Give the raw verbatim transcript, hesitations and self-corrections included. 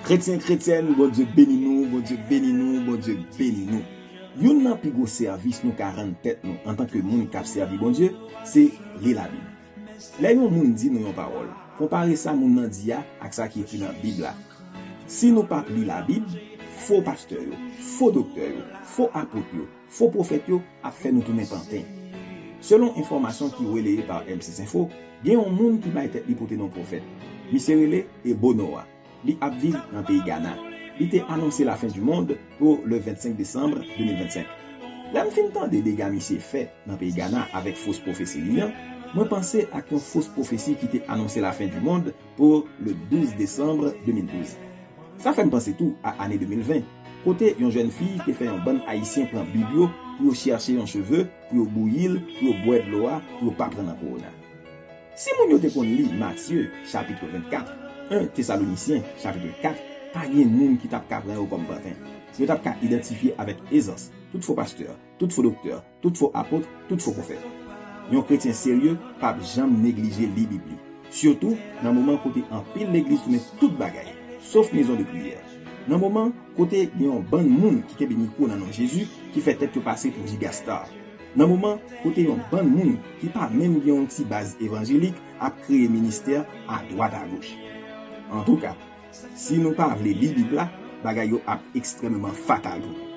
Kretyen, kretyèn, Bondye beni nou, Bondye beni nou, Bondye beni nou. Youn nan pi gwo sèvis nou ka rann tèt nou antanke moun k ap sèvi Bondye, se li Labib. Lè yon moun di nou yon pawòl, konpare sa moun nan di a ak sa ki ekri nan Bib la. Si nou p ap li Labib, fo pastè yo, fo doktè yo, fo apot yo, fo pwofèt yo ap fè nou tounen panten. Selon enfòmasyon ki releye pa M six Info, gen yon moun ki bay tèt li pote non pwofèt. Misye rele Ebo Noah. Li ap viv nan peyi Gana. Li te anonse lafen di mond pou le vennsenk desanm de mil vennsenk. Lè m fin tande dega misye fè nan peyi Gana avèk fos pwofesi li an, mwen panse ak yon fos pwofesi ki te anonse lafen di mond pou le douz desanm de mil douz. Sa fè m panse tou a ane de mil ven, kote yon jèn fi te fè yon bann Ayisyen pran Bib yo pou yo chèche yon cheve, pou yo bouyi l, pou yo bwè dlo a, pou yo pa pran nan kowona. Si moun yo te konn li Matye, chapit vennkat, en Tesalonisyen, chapit kat, pa gen moun ki t ap ka pran yo kòm panten. Yo t ap ka idantifye avèk ezans tout fo pastè, tout fo doktè, tout fo apot, tout fo pwofèt. Yon kretyen serye p ap janm neglije li Bib li, sitou nan moman kote anpil legliz tounen tout bagay, sof mezon de priyè. Nan moman kote gen yon bann moun ki kenbe mikwo nan non Jezi ki fè tèt yo pase pou gigastar. Nan moman kote yon bann moun ki pa menm gen yon ti baz evanjelik ap kreye ministè adwat agoch. Antouka, si nou pa vle li Bib la, bagay yo ap ekstrèmeman fatal pou nou.